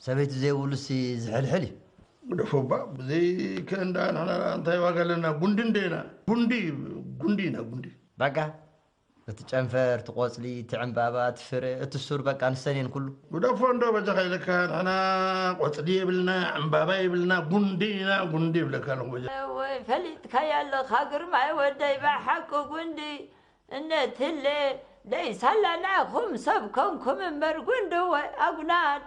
ሰበይቲ ዘይብሉሲ ዝሕልሕል እዩ። ግደፎ እባ፣ ብዘይ ከእንዳ ንሕና እንታይ ዋጋ ኣለና? ጉንዲ እንደ ኢና። ጉንዲ፣ ጉንዲ ኢና፣ ጉንዲ። በቃ፣ እቲ ጨንፈር፣ እቲ ቆጽሊ፣ እቲ ዕምባባ፣ እቲ ፍረ፣ እቲ ሱር፣ በቃ፣ ንሰን እየን ኩሉ። ግደፎ እንዶ በጃኻ ኢለካ፣ ንሕና ቆጽሊ የብልና፣ ዕምባባ የብልና፣ ጉንዲ ኢና፣ ጉንዲ ይብለካ ኣለኹ በጃ። ወይ፣ ፈሊጥካያ ኣለኻ ግርማይ ወደይ፣ ብሓቂ ጉንዲ። እነትለ ደይ ሳላናኹም ሰብ ኮንኩም እምበር ጉንድወ ኣጉናድ፣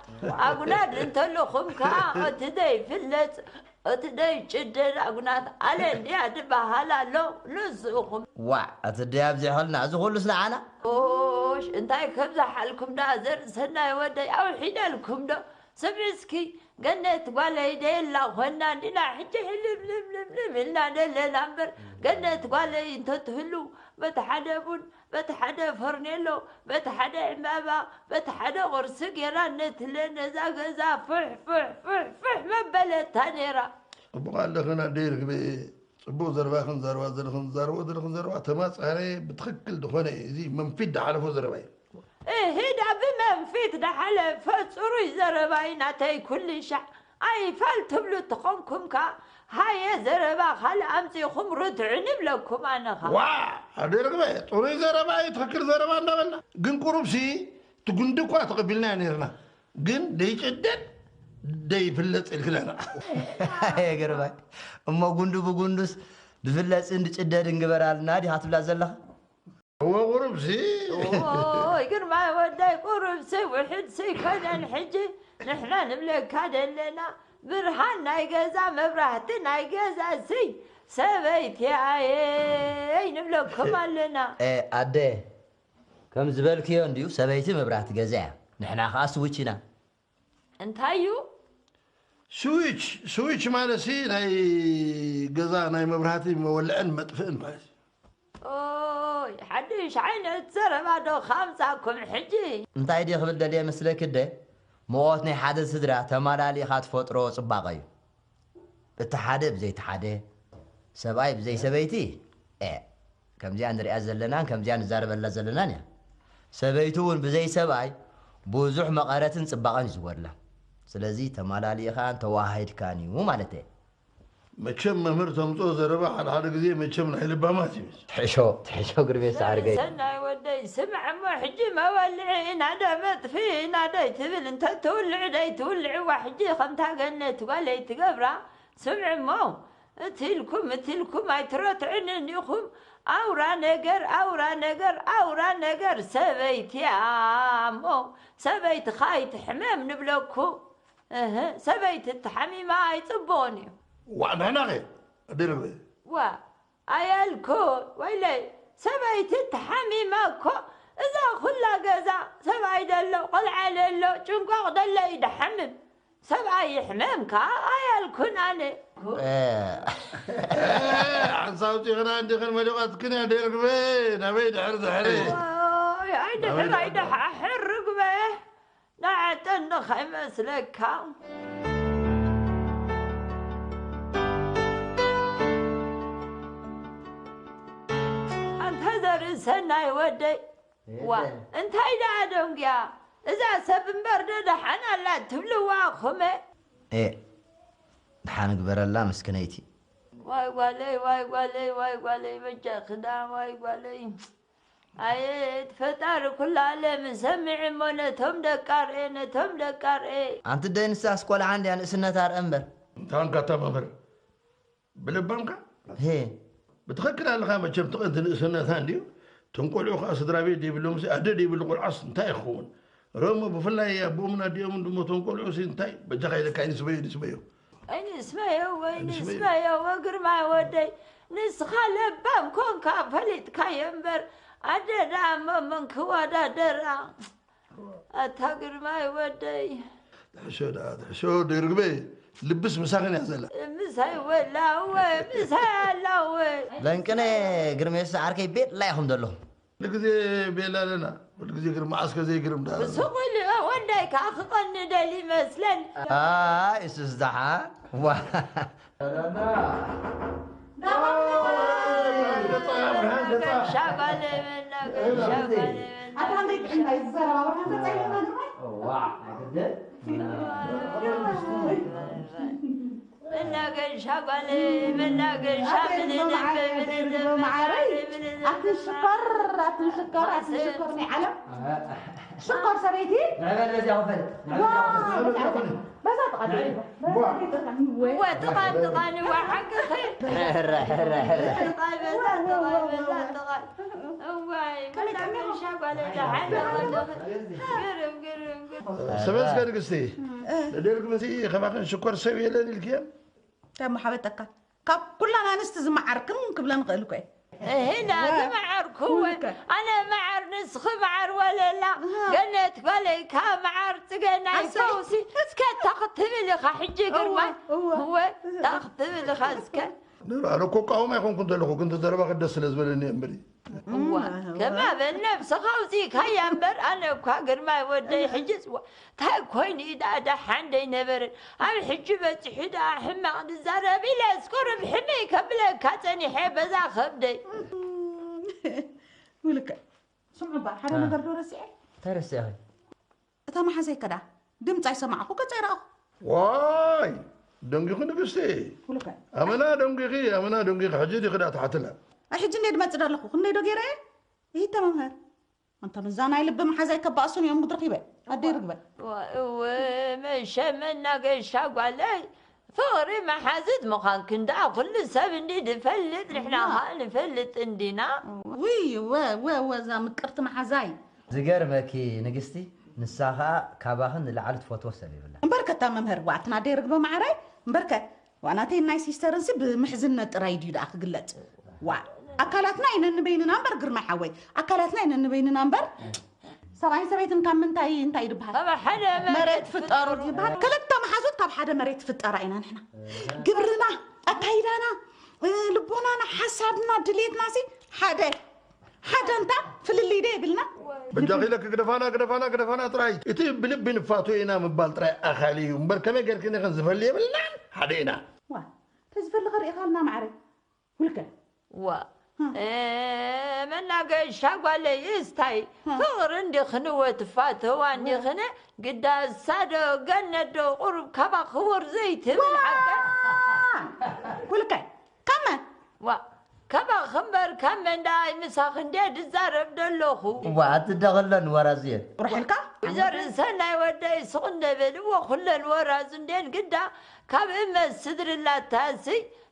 ኣጉናድ እንተለኹም ከኣ እቲ ደይ ፍለጽ፣ እቲ ደይ ጭደድ ኣጉናድ ኣለ እንድያ ድበሃል ኣሎ። ንስኹም ዋዕ፣ እቲ ደይ ኣብዚሕልና፣ እዚ ኩሉስ ንዓና? ኦሽ፣ እንታይ ከብዝሓልኩም ደኣ ዘርኢ ሰናይ ወደይ ኣውሒደልኩም ዶ? ስምዒ እስኪ፣ ገነት ጓለይ ደየላ ኾና እንዲና ሕጂ ሕልብልብልብልብ ኢልና ደለና እምበር፣ ገነት ጓለይ እንተትህሉ፣ በቲ ሓደ ቡን፣ በቲ ሓደ ፈርኔሎ፣ በቲ ሓደ ዕምባባ፣ በቲ ሓደ ቁርሲ ጌራ ነትለ ነዛ ገዛ ፍሕ ፍሕ ፍሕ ፍሕ መበለታ ነይራ። ጽቡቕ ኣለኽን ኣደይ ርግበ፣ ጽቡቕ ዘረባ ክንዛረባ ዘለኽን፣ ዝዛረቦ ዘለኽን ዘረባ ተማጻሪ ብትኽክል ዝኾነ እዩ። እዚ መንፊት ዝሓለፎ ዘረባ እዩ። እሂዳ ብመንፊት ዝሓለፈ ጽሩይ ዘረባ እዩ ናተይ ኩሉ ሻዕ። ኣይፋል ትብሉ ተኾንኩም ከኣ፣ ሃየ ዘረባ ካልእ ኣምጺኹም ርትዑ ንብለኩም ኣነ ኸኣ። ዋ! ኣደይ ርግበ፣ ጽሩይ ዘረባ እዩ፣ ትኽክል ዘረባ እንዳበልና። ግን ቁሩብሲ፣ እቲ ጉንዲ እኳ ተቐቢልናዮ ነይርና። ግን ደይጭደድ፣ ደይፍለጥ ኢልክናና። ኣየ ግርማይ፣ እሞ ጉንዱ ብጉንዱስ ድፍለጽን ድጭደድን ግበራልና ዲኻ ትብላ ዘለኻ? እወ፣ ቁሩብሲ። ኦይ፣ ግርማይ ወደይ፣ ቁሩብሲ ውሕድሲ ኣይኮነን። ሕጂ ንሕና ንብለካ ደለና፣ ብርሃን ናይ ገዛ፣ መብራህቲ ናይ ገዛሲ፣ ሰበይቲ ኣየይ ንብለኩም ኣለና። ኤ፣ ኣደ፣ ከም ዝበልክዮ እንድዩ፣ ሰበይቲ መብራህቲ ገዛ እያ። ንሕና ኸኣ ስዊች ኢና። እንታይ እዩ? ስዊች፣ ስዊች ማለትሲ ናይ ገዛ ናይ መብራህቲ መወልዕን መጥፍእን ማለት እዩ። ኦይ፣ ሓድሽ ዓይነት ዘረባ ዶ ካምጻኩም ሕጂ? እንታይ ድየ ክብል ደልየ መስለኪ ኣደ? ሙቐት ናይ ሓደ ስድራ ተመላሊእኻ ትፈጥሮ ጽባቐ እዩ። እቲ ሓደ ብዘይቲ ሓደ፣ ሰብኣይ ብዘይ ሰበይቲ፣ ኤ፣ ከምዚኣ ንሪኣ ዘለናን ከምዚኣ ንዛረበላ ዘለናን እያ። ሰበይቱ እውን ብዘይ ሰብኣይ ብዙሕ መቐረትን ጽባቐን እዩ ዝጎድላ። ስለዚ ተመላሊእኻን ተወሃሂድካን እዩ ማለት እየ። መቸም መምህር ተምጽኦ ዘረባ ሓደ ሓደ ግዜ መቸም ናይ ልባማት እዩ። ትሕሾ፣ ትሕሾ ግርሜ ሰዓርገይ። ሰናይ ወደይ፣ ስምዕ እሞ ሕጂ መወልዒ ኢና ዶ መጥፍኢ ኢና ዶ ትብል፣ እንተ ትውልዑ ዶ ትውልዕዋ ሕጂ ከምታ ገነት ጓለይ ትገብራ። ስምዕ እሞ፣ እቲ ኢልኩም፣ እቲ ኢልኩም ኣይትረትዑንን ኢኹም። ኣውራ ነገር፣ ኣውራ ነገር፣ ኣውራ ነገር ሰበይቲ እያ እሞ፣ ሰበይትኻ ኣይትሕመም ንብለኩም። እህ፣ ሰበይቲ ተሓሚማ ኣይጽቡቕን እዩ። ዋእ፣ ንሕናኸ? ድርበ። ዋ፣ ኣያልኩ፣ ወይለይ፣ ሰበይቲ ተሓሚማ እኮ፣ እዛ ኩላ ገዛ፣ ሰብኣይ ደሎ፣ ቆልዓ ደሎ፣ ጭንቋቕ ደሎ እዩ ድሓምም። ሰብኣይ ይሕመም ከኣ ኣያልኩን ኣነ። እ፣ ሓንሳብ ፂኽና እንዲኽን መሊቋትክን እያ ደርግበ፣ ናበይ ድሕር ድሕሪ? ዋይ፣ ኣይድሕር፣ ኣይድሕ-፣ ኣሕር ርግበ። ንዓጠኒ ከይመስለካ። ኣንታ ዘርኢ ሰናይ ወደይ። ዋ፣ እንታይ ደኣ ደንጉያ? እዛ ሰብ እምበር ዶ ደሓን ኣላ ትብልዋ ኹመ? ኤ፣ ደሓን ግበረላ ምስክነይቲ። ዋይ ጓለይ፣ ዋይ ጓለይ፣ ዋይ ጓለይ፣ በጃኺ ደኣ፣ ዋይ ጓለይ። ኣየት ፈጣሪ ኩሉ ዓለም ሰምዕ እሞ ነቶም ደቃርኤ፣ ነቶም ደቃርኤ። ኣንቲ ደይ ንሳስ ቆልዓ እንድያ ንእስነታ ርአ እምበር። እንታንካ እታ መምህር ብልባምካ? ሄ። ብትኽክል ኣለኻ መቸም ትቕንቲ ንእስነታ እንድዩ። እቶም ቆልዑ ኸዓ ስድራ ቤት ደይብሎምሲ ኣደ ደይብሉ ቆልዓስ እንታይ ይኸውን? ርአ እሞ ብፍላይ ኣቦኦምን ኣዲኦምን ድሞ እቶም ቆልዑሲ እንታይ በጃኻ ኢለካ ኣይንስበዮ ንስበዮ። ኣይንስመዮ፣ ኣይንስመዮ። ወይንስመዮ፣ ወግርማ ወደይ፣ ንስኻ ለባም ኮንካ ፈሊጥካዮ እምበር፣ ኣደ ደኣ እሞ መን ክወዳደራ? ኣታ ግርማይ ወደይ። ትሕሾ ደኣ፣ ትሕሾ ደርግበ፣ ልብስ ምሳኽን እያ ዘላ። ምሳይ ወላ እወ፣ ምሳይ ኣላ እወ። ለንቅነ ግርሜስ ዓርከይ ቤላ ኢኹም ዘለኹም። ኩሉ ግዜ ቤላ ኣለና። ኩሉ ግዜ ግርም፣ መዓስከ ዘይግርም ደኣ። ብስቑል ወንዳይ ከኣ ክቐኒ ደሊ ይመስለን። ኣይ፣ እሱስ ደሓን። ዋ። ሻጓለ መናገር፣ ሻጓለ መናገር። ዋ፣ ኣይግድን። ሻጓለይ መናገሻ ኣደይ ብልልም ርግበ መዓረይ፣ ብልልም ኣደይ ርግበ መዓረይ። ብልልም ኣትን ሽኮር ኣትን ሽኮር ኣትን ሽኮር ናይ ዓለም ሽኮር ሰበይቲ። ንዕበል በዚኣ ክፈል። ዋ፣ በዛ ጥቓ፣ በዛ ጥቓ። ወ ጥቓ ጥቓ ንዋ ሓቅኺ። ሕረ፣ ሕረ፣ ሕረ። ጥቓ በዛ ጥቓ በዛ ጥቓ። እዋይ መናገሻ ጓለይ ደሓን ዶ ኣለኺ? ግርም ግርም ግርም። ሰበስከ ንግስቲ፣ ደርግ መሲ ከማኽን ሽኮር ሰብ የለን ኢልክየን? እንታይ ምሓበጠካ? ካብ ኩላን ኣንስቲ ዝመዓርክን ክብለን እኽእል እኮ እየ። እህና ዋ። ዝመዓርኩ እወ። ውልቀ። ኣነ መዓር ንስኺ መዓር ወለላ። እህ። ገነት ጓለይካ መዓር ጽገናይ ኣሰይ። ፈውሲ። እስከ እታ ክትብል ኢኻ ሕጂ ግርማ። እወ፣ እወ። እወ፣ እታ ክትብል ኢኻ እስከ። ንባዕሉ እኮ ቃወም ኣይኮንኩን ዘለኹ፣ ግን እቲ ዘረባኺ ደስ ስለ ዝበለኒ እየ እምበሪ። እዋ፣ እም፣ ከማበል ነብስኻ ኣውጺእካያ እምበር፣ ኣነ እኳ ግርማይ ወደይ ሕጂ ጽዋ-፣ እንታይ ኮይኑ እዩ ደኣ ደሓን ደይነበረን? ኣብ ሕጂ በጺሑ ደኣ ሕማቕ ዝዛረብ ኢለ እስኮ ርብሕመይ ከብለካ ጸኒሐ በዛ ከብደይ። ውልቀ፣ ስምዑ እባ፣ ሓደ አ። ነገር ዶ ረሲዐ? እንታይ ረሲዐ? እታ መሓዘይ ከዳ ድምፂ ኣይሰማዕኹ፣ ገፀ ኣይረኣኹ። ዋይ፣ ደንጊኹ ንግስቲ። ውልቀ። ኣመና ደንጊኺ፣ ኣመና ደንጊኺ፣ ሕጂ ዲኺ ደኣ ትሓትላ? ኣይ፣ ሕጂ እንደ ድመፅእ ዶ ኣለኹ? ክንደይ ዶ ገይረ እየ? ይህተ መምህር። ኣንታ ምዛ ናይ ልቢ መሓዛይ ከባእሱን እዮም ምድሪ ኺበ። ኣደይ ርግበ። ዋ፣ እወ፣ መሸ መናገሻ ጓለይ። ፍቕሪ መሓዝት ምዃንክን ደኣ ኩሉ ሰብ እንዲ ዝፈልጥ፣ ንሕና ዋ። ኸኣ ንፈልጥ እንዲና። ውይ፣ እወ፣ እወ፣ እወ፣ እዛ ምቅርቲ መሓዛይ። ዝገርመኪ ንግስቲ፣ ንሳ ኸኣ ካባኽን ንላዕሊ ትፈትዎ ሰብ የብላን። እምበርከ እታ መምህር፣ ዋዕትና ኣደይ ርግበ መዓረይ፣ እምበርከ፣ ዋናተይ ናይ ሲስተርንሲ ብምሕዝነት ጥራይ ድዩ ደኣ ክግለጽ? ዋ፣ ኣካላትና ኣይነንበይንና እምበር፣ ግርማይ ሓወይ፣ ኣካላትና ኣይነንበይንና እምበር፣ ሰብኣይን ሰበይትን ካብ ምንታይ እንታይ ድበሃል? ካብ ሓደ መሬት መሬት ፍጠሩ ፍጠሩ። ድበሃል። ክልተ መሓዙት ካብ ሓደ መሬት ፍጠራ ኢና ንሕና። ግብርና፣ ኣካይዳና፣ እ፣ ልቦናና፣ ሓሳብና፣ ድሌትናሲ ሓደ። ሓደ እንታ ፍልልይ ዶ የብልና? በጃኺ ኢለኪ ግደፋና፣ ግደፋና፣ ግደፋና ጥራይ። እቲ ብልቢ ንፋቶ ኢና ምባል ጥራይ ኣኻሊ እዩ። እምበር ከመይ ጌርክን ኢኽን ዝፈሊ የብልናን። ሓደ ኢና። ዋ፣ ተዝፈሊ ኸርእኻልና ማዕረ። ውልቀ። ዋ። እ። እ፣ መናገሻ ጓለይ እስታይ። እ። ፍቕሪ እንዲኽን ወ ትፋተዋ እንዲኽን ግዳ እሳ ዶ ገነት ዶ ቁሩብ ካባ ክቡር ዘይትብል ዋ! ሓቀ? ውልቀ። ከመ? ዋ። ካባኺ እምበር ካብ መን ደኣ ምሳኺ እንድየ ድዛረብ ደለኹ። ዋ፣ ኣቲ ደኸለን ወራዝየን። ቁርሕልካ? ወይዘሮ ሰናይ ወደይ ስቕ እንደ በልዎ ኩለን ወራዙ እንድየን ግዳ ካብ እመ ስድሪ ላታሲ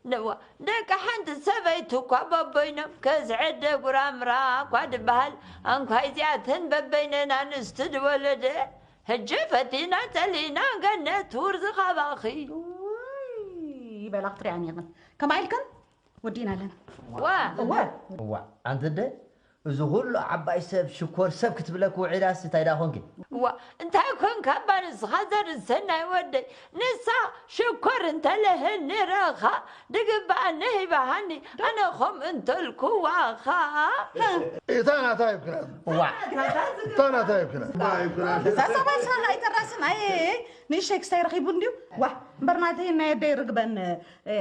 ነዋ። ደቂ ሓንቲ ሰበይቲ እኳ በበይኖም ከስዐደ ጉራምራ እኳ ድበሃል። ኣንኳይ እዚኣተን በበይነን ኣንስቲ ድወለደ። ሕጂ ፈቲና ጸሊእና ገነት ውርዚ ካባኺ። ውይ፣ ይበላ ክትሪኣን ኢኽን። ከማይ ኢልክን? ወዲእና ኣለና። ዋ። እወ። እዋ፣ ኣንቲ ኣደ፣ እዚ ኩሉ ዓባይ ሰብ፣ ሽኮር ሰብ ክትብለኪ ውዒላስ እንታይ ደኣ ኮንኪ? ዋ፣ እንታይ ኮንካ እባ ንስኻ ዘርሰናይ ወደይ? ንሳ ሽኮር እንተለህኒ ረኻ ድግባኣኒ ሂባሃኒ፣ ኣነ ኸም እንተልኩዋኻ። እታ ናታ ይኩናት። ዋ። እታ ናታ ይኩናት። እዛ ሰባይ ሳላ ኣይተራስን፣ ኣየ፣ ንእሽተይ ክስታይ ረኺቡ እንድዩ። ዋ፣ እምበር ናተይ ናይ ኣደይ ርግበን፣ እ፣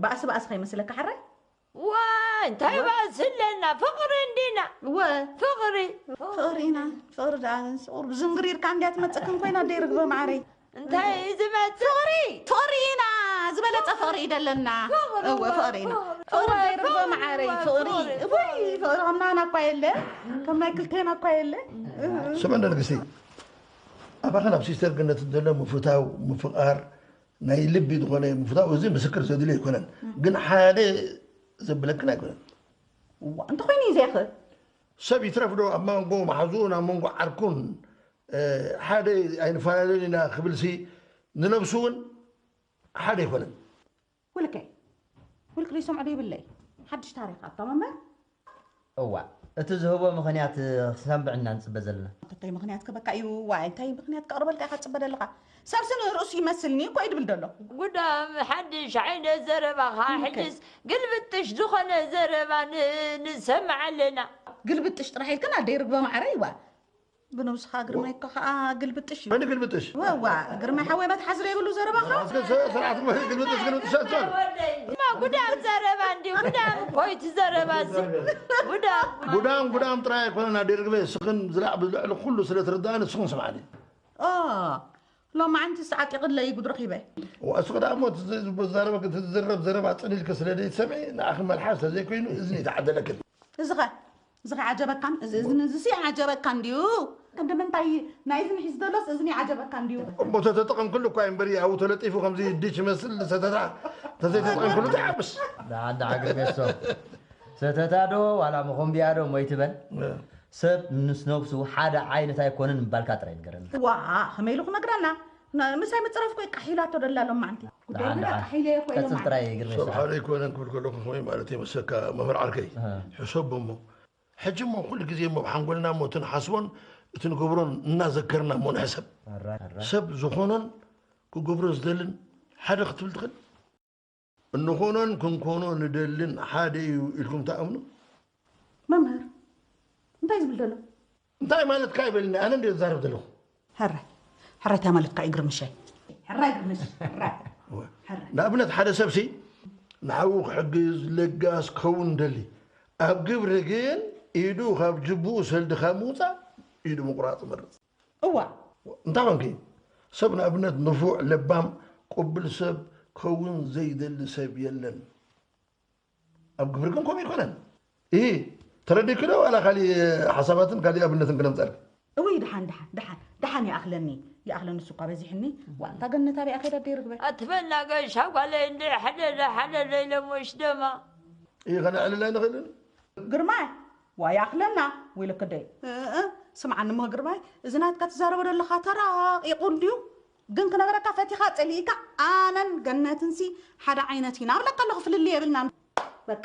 ባእሲ ባእሲ ከይመስለካ ሓራይ? ዋይ፣ እንታይ ባእሲ ኣለና? ፍቕሪ እንዲና። እወ። ፍቕሪ። ፍቕሪ ኢና። ፍቕሪ ደኣ፣ ፍቕሪ ብዝንግሪርካ እንድያ ትመጽእክን ኮይና፣ ኣደይ ርግበ መዓረይ። እንታይ እዩ ዝመጽእ? ፍቕሪ! ፍቕሪ ኢና! ዝበለጸ ፍቕሪ እዩ ደለና። ፍቕሪ፣ እወ፣ እወ፣ ፍቕሪ ኢና። ፍቕሪ። ፍቕሪ እወ፣ ደይ ርግበ ፍቕሪ፣ መዓረይ፣ እወ፣ ፍቕሪ። ፍቕሪ። እወይ፣ ፍቕሪ ከም ናና እኳ የለ፣ ከም ናይ ክልቴና እኳ የለ። ስምዕና ንግስቲ፣ ኣባኽን ኣብ ሲስተር ገነት ዘሎ ምፍታው፣ ምፍቓር፣ ናይ ልቢ ዝኾነ ምፍታው፣ እዚ ምስክር ዘድልዮ ኣይኮነን። እም። ግን ሓደ ዘብለክን ኣይኮነን። እዋ፣ እንተኾይኑ እዩ ዘይኽእል። ሰብ ይትረፍ ዶ ኣብ መንጎ መሓዝኡን ኣብ መንጎ ዓርኩን፣ እ፣ ሓደ ኣይንፈላለን ኢና ክብልሲ፣ ንነብሱ እውን ሓደ ኣይኮነን። ውልቀይ፣ ውልቂ ዘይሰምዖ ዶ ይብለይ? ሓድሽ ታሪኽ ኣታ መምህር? እዋ፣ እቲ ዝህቦ ምኽንያት ክሰምዕ ኢና ንጽበ ዘለና። እንታይ ምኽንያት ከ በቃ እዩ? ዋይ፣ እንታይ ምኽንያት ከቕርበልካ ኢኻ ትጽበ ዘለኻ? ሰብሲ ንርእሱ ይመስልኒ እኮ እዩ ድብል ደሎ። ጉዳም ሓድሽ ዓይነት ዘረባኻ፣ ኦኬ። ሕጅስ ግልብጥሽ ዝኾነ ዘረባ ን-፣ ንሰምዕ ኣለና። ግልብጥሽ ጥራሕ ኢልክን ኣደይ ርግበ ማዕረ ይዋ። ብነብስኻ ግርማይ እኮ ኸኣ ግልብጥሽ እዩ። መን ግልብጥሽ? ዋ፣ ዋ፣ ግርማይ ሓወይ መትሓዚ ዘይብሉ ዘረባኻ። እስከ ሰ-፣ ስርዓት ግልብጥሽ፣ ግልብጥሽ ኣትበል። ወደይ፣ እማ ጉዳም ዘረባ እንድዩ፣ ጉዳም እኮ እዩ እቲ ዘረባ እዚ። ጉዳም፣ ጉዳም። ጉዳም፣ ጉዳም ጥራይ ኣይኮነን ኣደይ ርግበ፣ እስኽን ዝላዕ-፣ ብልዕሊ ኩሉ ስለ ትርድኣኒ እስኽን ስምዓኒ። ኦ፣ ሎማዓንቲ ሰዓት ይቕለይ ጉድ ረኺበ። እሱ ክዳ እሞ እቲ ዝዛረበ እቲ ዝዝረብ ዘረባ ጽን ኢልኪ ስለ ዘይትሰምዒ ንኣኺ መልሓስ ተዘይኮይኑ እዝኒ ይተዓደለክን። እዚኸ እዚኸ ዓጀበካን እዚ እዝኒ እዚሲ ዓጀበካ እንድዩ። ክንዲ ምንታይ ናይ እዝኒ ሒዝ ዘሎስ እዝኒ ዓጀበካ እንድዩ። እሞ ተተጠቐምክሉ እኳ እዩ እምበሪ ኣብኡ ተለጢፉ ከምዚ ዲሽ ይመስል ሰተታ ተዘይተጠቐምክሉ እንታይ ዓብስ። ደሓን ደሓን ግርሜሶ። ሰተታ ዶ ዋላ መኾምቢያ ዶ ሞይትበል? ሰብ ምስ ነብሱ ሓደ ዓይነት ኣይኮነን ምባልካ ጥራይ ንገረኒ። ዋ ከመይ ኢሉ ክነግረና? ምሳይ ምፅረፍ ኮይ ቃሒላቶ ደላ ሎም ማዓንቲ ጉዳይ ደሓን ግዳ ደሓን ቃሒለ ኮይ ሎም ቀፅል ጥራይ ግርሜ ሰብ ሰዓት። ሓደ ኣይኮነን ክብል ከለኹ ከመይ ማለት እዩ መሰካ መምህር ዓርከይ እህ። ሕሰቦ እሞ ሕጂ እሞ ኩሉ ግዜ እሞ ብሓንጎልና እሞ እቲ ንሓስቦን እቲ ንገብሮን እናዘከርና እሞ ንሕሰብ ኣራይ ኣራይ ሰብ ዝኾኖን ክገብሮ ዝደልን ሓደ ክትብል ትኽእል እንኾኖን ክንኮኖ ንደልን ሓደ እዩ ኢልኩም ትኣምኑ? መምህር እንታይ ዝብል ዘሎ? እንታይ ማለትካ ይበልኒ ኣነ እንደ ዝዛረብ ዘለኹ። ሕራይ ሕራይ እንታይ ማለትካ እዩ ግርምሸይ? ሕራይ ግርምሽ ሕራይ ሕራይ ንኣብነት ሓደ ሰብሲ ንሓዉ ክሕግዝ ለጋስ ክኸውን እንደሊ ኣብ ግብሪ ግን ኢዱ ካብ ጅቡኡ ሰልዲ ካብ ምውፃእ ኢዱ ምቁራፅ መርፅ። እዋ እንታይ ኮንኪ ሰብ ንኣብነት ንፉዕ ለባም ቅቡል ሰብ ከውን ዘይደሊ ሰብ የለን። ኣብ ግብሪ ግን ከምኡ ኣይኮነን። እ ተረዲእኪ ዶ ዋላ ካሊእ ሓሳባትን ካሊእ ኣብነትን ክነምፀልክ? እውይ ደሓን ደሓን ደሓን ደሓን ይኣኽለኒ ይኣኽለኒ እሱ እኳ በዚሕኒ። ዋ እንታ ገነት ኣበይ ኣኸይዳ ደይ ርግበ ኣትበልና ገሻ ጓለይ እንደ ሓደለ ሓደለ ኢለሞሽ ደማ። እይ ከነዕልል ኣይንኽእልን። ግርማይ ዋ ይኣኽለና ወይለከ ደይ። እእ ስምዓኒ እሞ ግርማይ እዚ ናትካ ትዛረቦ ዘለኻ ተራቂቑ እንድዩ። ግን ክነግረካ ፈቲኻ ጸሊእካ ኣነን ገነትንሲ ሓደ ዓይነት ኢና ኣብለካ ኣለኹ ፍልልይ የብልናን። በቃ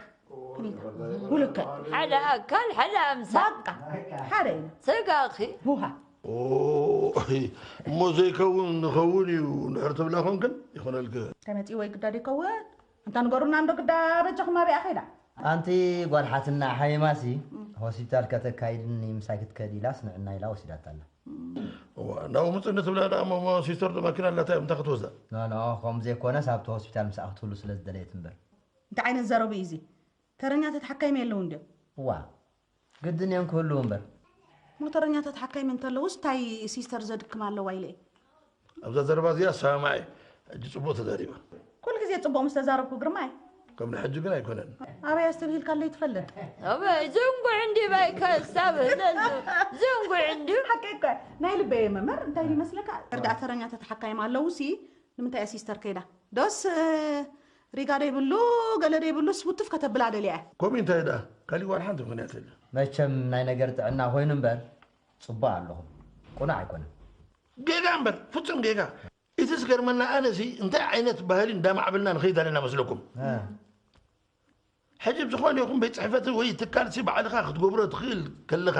ክኒታ ውልከ ሓደ ኣካል ሓደ ኣምሳል በቃ ሓደ ኢና። ስጋኺ ሁሃ ኦ፣ እሞ ዘይከውን ንኸውን እዩ ንድሕር ትብላ ኮንክን ይኾነልክ። ተመጺ ወይ ግዳ ደይከውን እንታ ንገሩና እንዶ ግዳ በጃኹም ኣበይ ኣኸይዳ? ኣንቲ ጓል ሓትና ሓሚማሲ ሆስፒታል ከተካይድኒ ምሳይ ክትከድ ኢላስ ንዕና ኢላ ወሲዳታ ኣላ። እዋ፣ ናብኡ ምጽኒ ትብላ ደኣ እሞ፣ እሞ ሲስተር ዶ ማኪና ኣላታ እዮም፣ እንታይ ክትወስዳ? ኖ፣ ኖ፣ ከምኡ ዘይኮነስ ኣብቲ ሆስፒታል ምስኣ ክትህሉ ስለ ዝደለየት እምበር። እንታይ ዓይነት ዘረቡ እዩ እዚ? ተረኛታት ሓካይም የለውን ድዮም? እዋ፣ ግድን እዮም ክህልዉ እምበር። ሞተረኛታት ሓካይም እንተለውስ እንታይ ሲስተር ዘድክም ኣለዋ ኢለ እየ። ኣብዛ ዘረባ እዚኣ ሰማማዕ እየ። ሕጂ ጽቡቕ ተዛሪባ። ኩሉ ግዜ ጽቡቕ ምስ ተዛረብኩ ግርማይ። ከም ንሕጂ ግን ኣይኮነን። ኣበይ ኣስተብሂልካለይ ትፈልጥ? ኣበይ ዝንጉዕ እንዲ ባይ ከሳብ ህለሉ ዝንጉዕ እንዲ። ሓቀይ እኮ ናይ ልበየ መምህር እንታይ ይመስለካ? እርዳእተረኛታት ሓካይም ኣለውሲ ንምንታይ እያ ሲስተር ከይዳ? ዶስ ሪጋ ደይብሉ ገለ ደይብሉስ ውትፍ ከተብላ ደልያ እያ። ከምኡ እንታይ ደኣ ካሊእ ዋላ ሓንቲ ምኽንያት የለን። መቸም ናይ ነገር ጥዕና ኮይኑ እምበር ጽቡቕ ኣለኹም። ቁኑዕ ኣይኮነን። ጌጋ እምበር ፍጹም ጌጋ። እቲ ዝገርመና ኣነሲ እንታይ ዓይነት ባህሊ እንዳማዕበልና ንኸይድ ኣለና መስለኩም? እ። ሕጂ ብዝኾነ ይኹን ቤት ጽሕፈት ወይ ትካል ሲ ባዕልኻ ክትገብሮ ትኽእል ከለኻ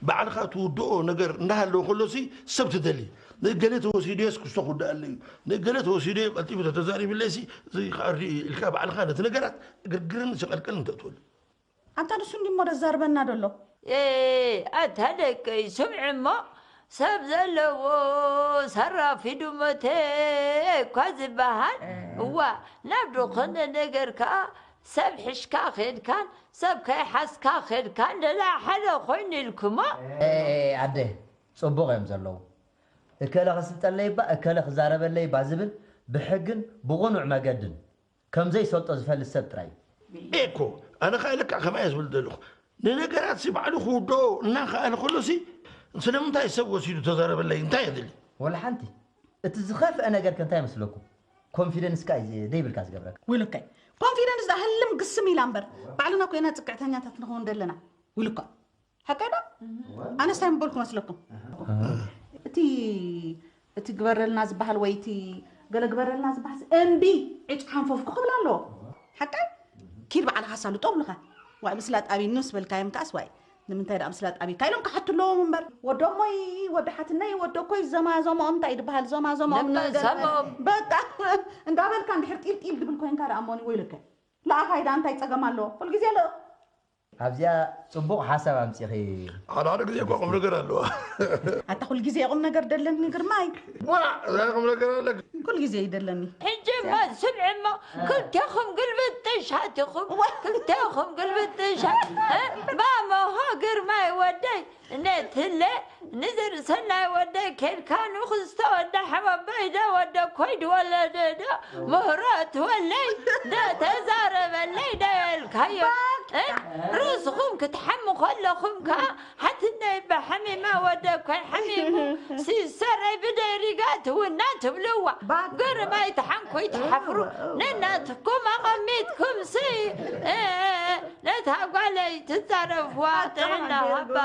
ባዕልኻ ትውድኦ ነገር እንዳሃለወ ከሎ ሲ ሰብ ትደሊ። ንእገሌ ተወሲዱ እየስ ክስቶ ክውድኣለይ እዩ። ንእገሌ ተወሲዱ እየ ቀልጢፉ ተተዛሪብለይ ሲ እዚ ክኣሪ ኢልካ ባዕልኻ ነቲ ነገራት ግርግርን ሸቐልቀልን ተእትወሉ። ኣንታ ንሱ እንዲ እሞ ደዛርበና ደሎ። ኤ ኣታ ደቀይ ስምዒ እሞ ሰብ ዘለዎ ሰራፊ ድሞተ እኳ ዝበሃል። እዋ ናብ ድኾነ ነገር ከኣ ሰብ ሕሽካ ኸድካን ሰብ ከይሓዝካ ኸድካን ደላ ሓደ ኮይኑ ኢልኩሞ። ኤ ኣደ ጽቡቕ እዮም ዘለዉ። እከለ ክስልጠለይ እባ እከለ ክዛረበለይ እባ ዝብል ብሕግን ብቕኑዕ መገድን ከም ዘይሰልጦ ዝፈልጥ ሰብ ጥራይ እዩ። ኤኮ ኣነ ኸኣ ልክዕ ከምኣ እየ ዝብል ዘለኹ። ንነገራት ሲ ባዕሉ ክውድኦ እናኸኣለ ከሎ ሲ ስለምንታይ ሰብ ወሲዱ ተዛረበለይ እንታይ የድሊ? ወላ ሓንቲ። እቲ ዝኸፍአ ነገር ከ እንታይ ይመስለኩም? ኮንፊደንስካ እዩ ዘይብልካ ዝገብረካ። ውልከይ ኮንፊደንስ ዳ ህልም ግስም ኢላ እምበር ባዕልና ኮይና ጽግዕተኛታት ንኸውን ደለና። ውልኳ ሓቀይ ዶ? ኣነስ እንታይ ምበልኩ መስለኩም? እቲ እቲ ግበረልና ዝበሃል ወይ እቲ ገለ ግበረልና ዝበሃል እምቢ ዕጭ ሓንፈፍኩ ክብል ኣለዎ። ሓቀይ ኪድ ባዕልኻ ሳልጦ ብልኻ ዋይ ምስላ ጣቢኑ ስበልካዮም ከኣስ ዋይ ንምንታይ ደኣ ምስላ ጣቢካ ኢሎም ክሓቱ ኣለዎም እምበር ወዶሞይ ወዲ ሓትነይ ወዶ ኮይ ዘማዘሞኦም እንታይ ዝበሃል ዘማዘሞኦም ነገር በቃ እንዳበልካ እንድሕር ጢልጢል ድብል ኮይንካ ደኣ እሞኒ ወይልከ ለኣኻይ ደኣ እንታይ ጸገም ኣለዎ ኩልግዜ ለ ኣብዚኣ ጽቡቕ ሓሳብ ኣምጺኺ። ሓደ ሓደ ግዜ እኳ ቁም ነገር ኣለዋ። ኣታ ኩል ግዜ ቁም ነገር ደለኒ ግርማይ። ዋ፣ እዛ ቁም ነገር ኣለክ። ኩል ግዜ ይደለኒ። ሕጂ እማ ስምዒ እሞ ክልቴኹም ግልብጥ ጥሻት ኢኹም። ዋ። ክልቴኹም ግልብጥ ጥሻት። እ? ባሞሆ ግርማይ ወደይ ነትለ ንዝርሰናይ ወደይ ኬድካ ንኽስቶ ወዳ ሓወበይ ኮይድ ወለደ ዶ ምህረት ወለይ ዶ ተዛረበለይ ዶ በልካዮ። እ? ርእስኹም ክትሓሙ ከለኹም ከኣ ሓትነይ ብሓሚማ ወደብካይ ሓሚሙ ሲሰረይ ብደሪጋ ትውና ትብልዋ። ግርማይ ተሓንኮይ ትሓፍሩ። ነናትኩም ኣቐሚጥኩም ሲ እ፣ ነታ ጓለይ ትዛረፍዋ ጥዕና ሃባ።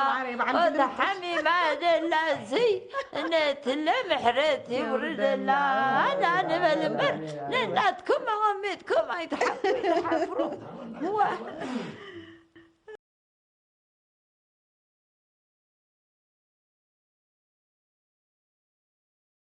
ተሓሚማ ደላ ሲ ነትለ ምሕረት ይውርደላ። ኣና ንበል እምበር ነናትኩም ኣቐሚጥኩም ኣይትሓፍሩ። ዋ።